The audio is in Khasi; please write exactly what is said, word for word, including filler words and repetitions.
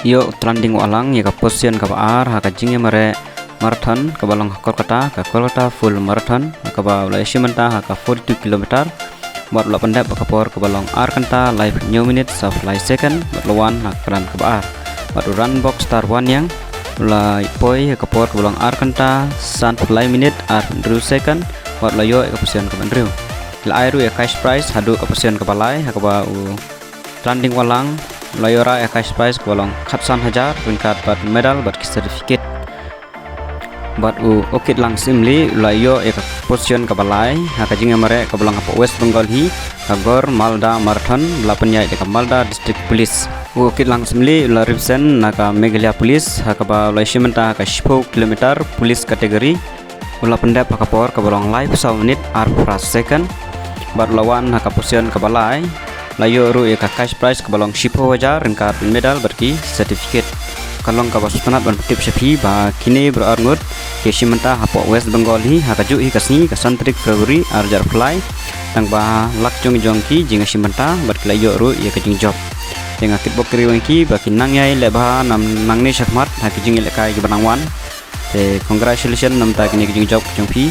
ïoh u Trending Walang ïa ka position kaba ar ha ka jingïamareh marathon kaba long ha Kolkata, ka Kolkata Full Marathon, kaba u la ïashim bynta ha ka forty-two kilometer bad u la pyndep ha ka por kaba long ar kynta laiphew hynñiew minit sawphew lai second bad u la wan ha ka kyrdan kaba ar. Bad u Ranbok Star Wanniang u la poi ha ka por kaba long ar kynta sanphew lai minit arphew hynriew second bad u la ïoh ïa ka position kaba hynriew. Ki la ai ruh ïa ka cash prize haduh ka position kaba lai, ha kaba u Trending Walang u la ïoh rah ïa ka cash prize kaba long khatsan hajar ryngkat bad medal bad ki certificate. Bad u Okitlang Syiemlieh u la ïoh ïa ka position kaba lai ha ka jingïamareh kaba long hapoh West Bengal hi, ka Gorkha Malda Marathon, ba la pynïaid da ka Malda District Police. U Okitlang Syiemlieh u la represent na ka Meghalaya Police, ha kaba u la ïashim bynta ha ka shiphew kilometer police category. U la pyndep ha ka por kaba long laiphew saw minit arphew phra second bad u la wan ha ka position kaba lai. La ïoh ruh ïa ka cash prize kaba long shiphew hajar ryngkat medal bad ki certificate. Ka long kaba sngewtynnat ban pyntip sha phi ba kine baroh arngut ki ïashim bynta hapoh West Bengal hi ha kajuh hi ka sngi, ka san tarik February arhajar arphew lai, tang ba la jong jong ki jingïashim bynta bad ki la ïoh ruh ïa ka jingjop. Te nga kitbok kyrpad ïa ki ba kin nang ïai leh bha nangne shakhmat ha ki jingïalehkai kiba nang wan. Te congratulations na bynta kine ki jingjop jong phi.